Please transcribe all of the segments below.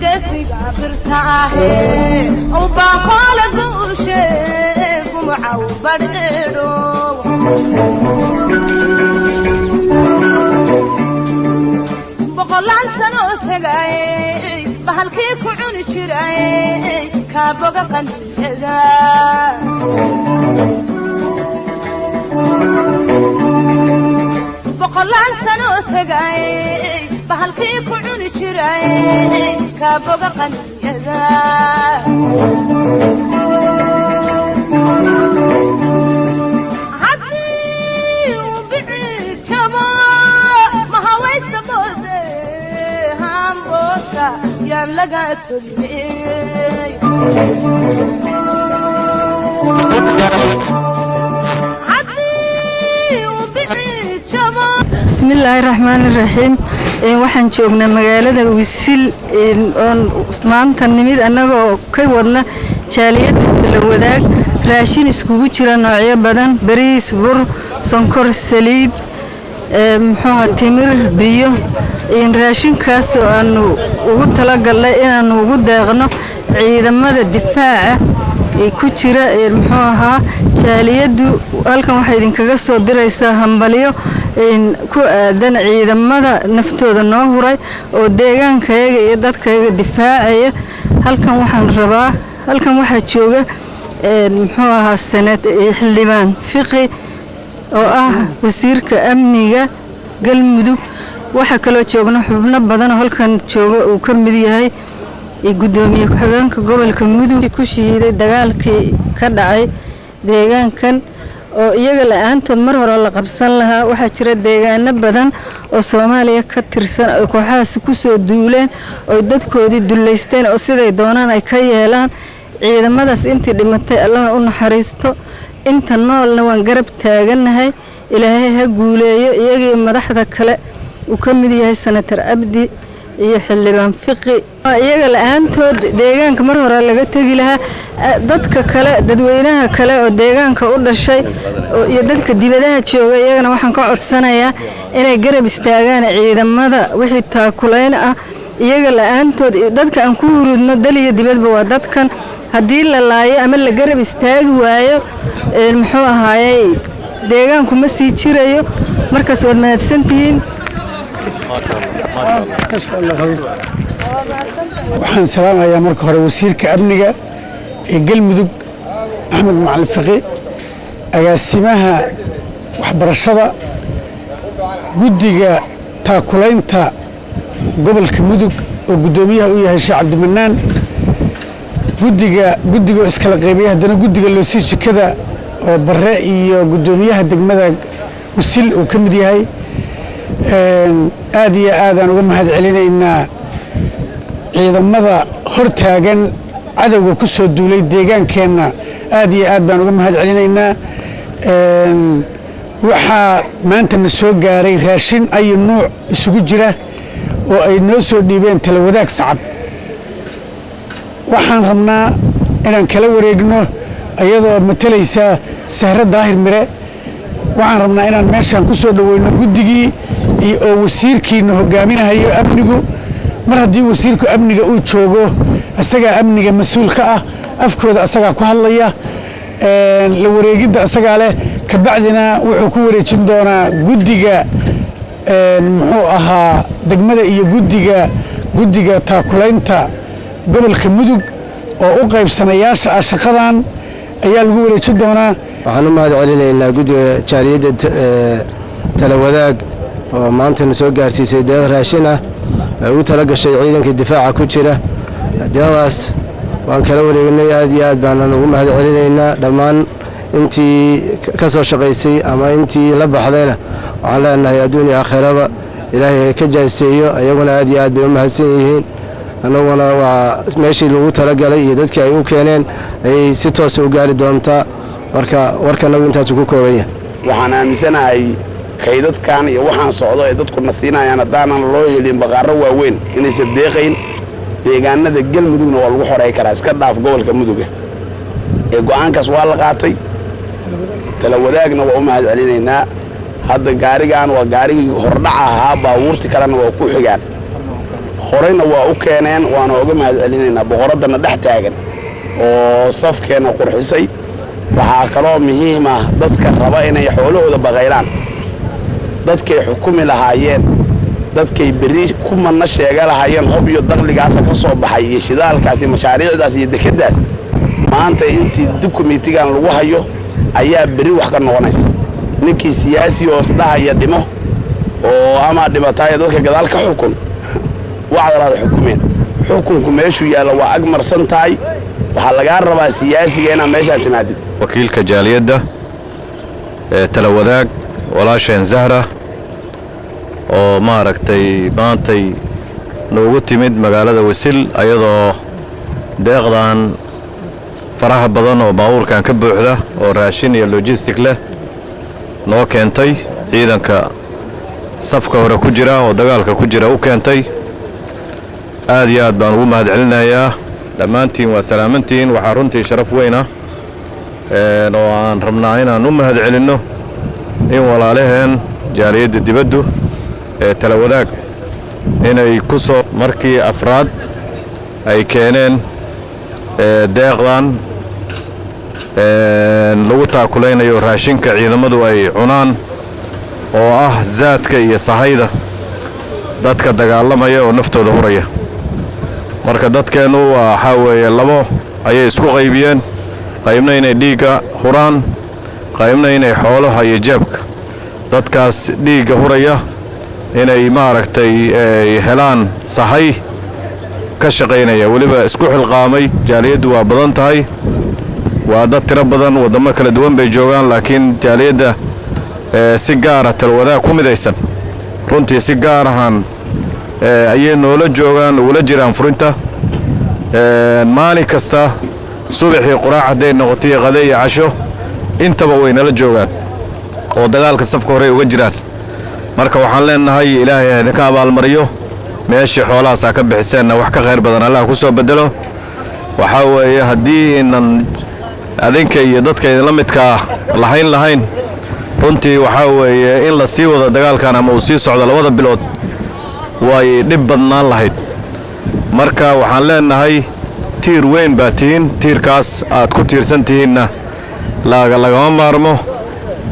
Geesiga birta ahe ubaqola guushe gumcaw badheedho. Boqolaal sano tagay bahalkii ku cuni jiray kaaboga qaniyada. Boqolaal sano tagay bahalkii ku cuni jiray kaaboga qaniyada. Haddii uu bicid jabo mahawaysa moode hamboodka yaan laga toliyey. Haddii uu bicid jabo. Bismillaahi raxmaani raxiim. Waxaan joognaa magaalada Wisil oon maanta nimid annagoo ka wadna jaaliyadda Talawadaag raashin iskugu jira noocyo badan: bariis, bur, sonkor, saliid, muxuuha, timir, biyo. Raashinkaas oo aanu ugu talagalnay inaanu ugu deeqno ciidamada difaaca ee ku jira. Muxuu ahaa, jaaliyaddu halkan waxay idinkaga soo diraysaa hambalyo ku aadan ciidamada naftooda noo huray oo deegaankayaga iyo dadkayaga difaacaya. Halkan waxaan rabaa, halkan waxaa jooga, muxuu ahaa, sanad Xildhibaan Fiqi oo ah wasiirka amniga Galmudug. Waxaa kaloo joogna xubno badan oo halkan jooga, uu ka mid yahay gudoomiye ku-xigeenka gobolka Mudug, ku shahiiday dagaalkii ka dhacay deegaankan oo iyaga la-aantood mar hore la qabsan lahaa. Waxaa jira deegaano badan oo Soomaaliya ka tirsan oo kooxahaasi kusoo duuleen oo dadkoodii dullaysteen oo siday doonaan ay ka yeelaan. Ciidamadaas intii dhimatay Allaha u naxariisto, inta noolna waan garab taagannahay. Ilaahay ha guuleeyo iyagii madaxda kale uu ka mid yahay Senator Cabdi iyo Xildhibaan Fiqi. Iyaga la-aantood deegaanka mar hore laga tegi lahaa. Dadka kale, dadweynaha kale oo deegaanka u dhashay iyo dadka dibadaha jooga, iyagana waxaan ka codsanayaa inay garab istaagaan ciidamada wixii taakulayn ah. Iyaga la-aantood dadka aan ku hurudno dal iyo dibadba waa dadkan. Haddii la laayo ama la garab istaagi waayo, muxuu ahaayey, deegaanku ma sii jirayo. Markaas waad mahadsantihiin. Waxaan salaamayaa marka hore wasiirka amniga ee Galmudug, Axmed Macalin Fiqi, agaasimaha waxbarashada, guddiga taakulaynta gobolka Mudug oo guddoomiyaha u yahay Sheekh Cabdimanaan, guddiga guddiga oo iskala qaybiyay, haddana guddiga loosii jikada oo Bare iyo guddoomiyaha degmada Wasil uu ka mid yahay. Aad iyo aadaan uga mahad celinaynaa ciidamada hor taagan cadowga ku soo duulay deegaankeenna. Aad iyo aad baan uga mahad celinaynaa. Waxaa maanta na soo gaaray raashin ayu nuuc isugu jira oo ay noo soo dhiibeen Talawadaag Sacad. Waxaan rabnaa inaan kala wareegno iyadoo matalaysa Sahre Daahir Mire. Waxaan rabnaa inaan meeshaan ku soo dhoweyno guddigii oo wasiirkiina hogaaminahayo amnigu. Mar haddii wasiirku amniga uu joogo, isagaa amniga mas-uul ka ah, afkooda asagaa ku hadlaya, la wareegidda isagaa leh. Kabacdina wuxuu ku wareejin doonaa guddiga, muxuu ahaa, degmada iyo guddiga taakulaynta gobolka Mudug oo u qaybsanayaasha ah shaqadan ayaa lagu wareejin doonaa. Waxaan u mahad celinaynaa guddiga jaaliyadda Talawadaag oo maantana soo gaarsiisay deeq raashin ah ay ugu tala gashay ciidanka difaaca ku jira. Deeqdaas waan kala wareegnay, aad iyo aad baanan ugu mahad celinaynaa dhammaan intii ka soo shaqaysay ama intii la baxdayna. Waxaan leenahay adduun iyo aakhiraba Ilaahay ka jaaseeyo. Ayaguna aad iyo aad bay u mahadsan yihiin. Annaguna waa meeshii lagu talagalay iyo dadkii ay u keeneen ayay si toosa u gaari doontaa. Marka warkanagu intaasu ku kooban yahay. Waxaan aaminsanahay kaydadkan iyo waxaan socdo ee dadku na siinayaan, haddaanan loo helin baqaaro waaweyn, inaysan deeqayn. Deegaanada Galmudugna waa lagu xorey karaa, iska dhaaf gobolka Muduga ee. Go'aankaas waa la qaatay, Talawadaagna waa u mahad celinaynaa. Hadda gaarigan waa gaarigii hordhaca ahaa, baabuurti kalena waa ku xigaan. Horeyna waa u keeneen, waana uga mahad celinaynaa boqoraddana dhex taagan oo safkeenna qurxisay. Waxaa kaloo muhiim ah dadka raba inay xoolahooda baqaylaan, dadkay xukumi lahaayeen, dadkay berri ku manna sheega lahaayeen hob iyo daqligaasa ka soo baxay iyo shidaalkaas iyo mashaariicdaas iyo dekeddaas, maanta intii dukumentigan lagu hayo ayaa berri wax ka noqonaysa. Ninkii siyaasi hoos dhahaya dhimo oo ama dhimataayo dadka gadaal ka xukun, wacdalaada xukumeen. Xukunku meeshuu yaalla waa ag marsan tahay. Waxaa lagaa rabaa siyaasiga inaad meeshaan timaadid. Wakiilka jaaliyadda ee tala wadaag, walaasheen Zahra, oo maaragtay maantay noogu timid magaalada Wasil, ayadoo deeqdan faraha badan oo baabuurkan ka buuxda oo raashin iyo logistic leh noo keentay, ciidanka safka hore ku jira oo dagaalka ku jira u keentay, aad iyo aad baan ugu mahad celinayaa. Dhammaantiin waa salaamantihiin. Waxaa runtii sharaf weyn ah oo aan rabnaa inaan u mahad celinno in walaalaheen jaaliyadda dibaddu ee tala wadaag inay ku soo markii afraad ay keeneen deeqdan lagu taakulaynayo raashinka ciidamadu ay cunaan, oo ah zaadka iyo sahayda dadka dagaalamaya oo naftooda huraya. Marka dadkeennu waxaa weeye labo ayay isku qaybiyeen: qaybna inay dhiigga huraan, qaybna inay xoolaha iyo jeebka. Dadkaas dhiigga huraya inay maaragtay helaan sahay ka shaqaynaya, weliba isku xilqaamay. Jaaliyaddu waa badan tahay, waa dad tiro badan, waddamo kala duwan bay joogaan, laakiin jaaliyadda si gaara talwadaag ku midaysan runtii si gaar ahaan ayay noola joogaan, ugula jiraan furinta maalin kasta. Subaxii quraac hadday noqotay, qade iyo casho intaba way nala joogaan oo dagaalka safka horey uga jiraan. Marka waxaan leenahay Ilaahay ha idinka abaalmariyo, meeshii xoolahaasaa ka bixiseenna wax ka khayr badan Allah ku soo bedelo. Waxaa weeye haddii inan adinka iyo dadka idinla midkaa lahayn, runtii waxaa weeye in la sii wado dagaalkan ama uu sii socdo 2da bilood way dhib badnaan lahayd. Marka waxaan leenahay tiir weyn baa tihiin, tiirkaas aad ku tiirsan tihiinna lagama maarmo.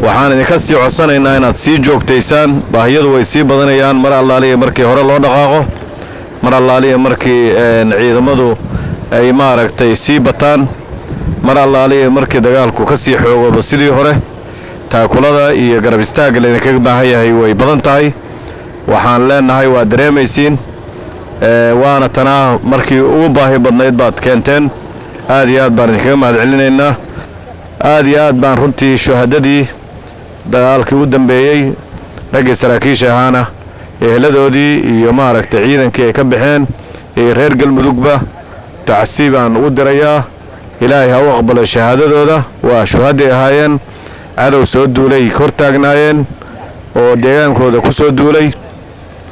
Waxaan idinka sii codsanaynaa inaad sii joogtaysaan. Baahiyadu way sii badanayaan mar allaaliya markii hore loo dhaqaaqo, mar allaaliya markii ciidamadu ay maaragtay sii bataan, mar allaaliya markii dagaalku ka sii xoogoobo sidii hore. Taakulada iyo garab istaagga laydinkaga baahan yahay way badan tahay. Waxaan leenahay waa dareemaysiin, waana tanaa markii ugu baahi badnayd baad keenteen. Aad iyo aad baan idinkaga mahad celinaynaa. Aad iyo aad baan runtii shuhadadii dagaalkii u dambeeyey, raggii saraakiisha ahaana, eheladoodii iyo maaragtay ciidankii ay ka baxeen iyo reer Galmudugba tacsi baan ugu dirayaa. Ilaahay ha u aqbalo shahaadadooda. Waa shuhaday ahaayeen, cadow soo duulay hor taagnaayeen oo deegaankooda ku soo duulay.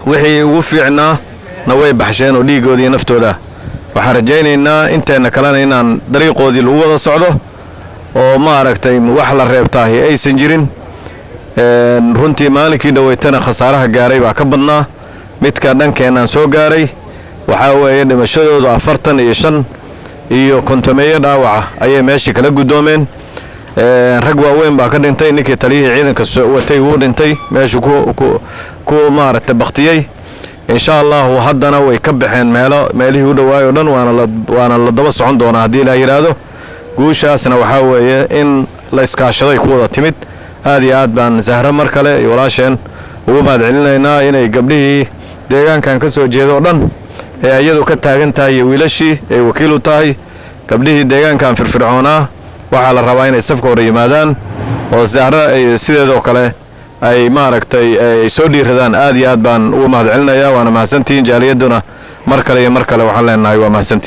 Wixii ugu fiicnaa na way baxsheen oo dhiiggoodii iyo naftooda. Waxaan rajaynaynaa inteenna kalena inaan dariiqoodii lagu wada socdo oo maaragtay wax la reebtaahi aysan jirin. Runtii maalinkii dhoweytana khasaaraha gaaray baa ka badnaa midka dhankeenaan soo gaaray. Waxaa weeye dhimashadoodu 45 iyo 50meeyo dhaawaca ayay meeshii kala guddoomeen. Rag waaweyn baa ka dhintay. Ninkii taliyihii ciidanka watay wuu dhintay, meeshuu ku maaragtay baktiyey. Insha Allahu haddana way ka baxeen meelo meelihii u dhowaay oo dhan, waana la daba socon doonaa haddii Ilaah yidhaahdo. Guushaasna waxaa weeye in la iskaashaday ku wada timid. Aad iyo aad baan Zahro mar kale iyo walaasheen ugu mahad celinaynaa inay gabdhihii deegaankan ka soo jeeda oo dhan ee iyadu ka taagan tahay iyo wiilashii ay wakiil u tahay. Gabdhihii deegaankan firfircoonaa waxaa la rabaa inay safka hore yimaadaan oo Zahro ay sideedoo kale ay maaragtay ay soo dhiiradaan. Aad iyo aad baan ugu mahad celinayaa, waana mahadsantihiin. Jaaliyadduna mar kale iyo mar kale waxaan leenahay waa mahadsantihiin.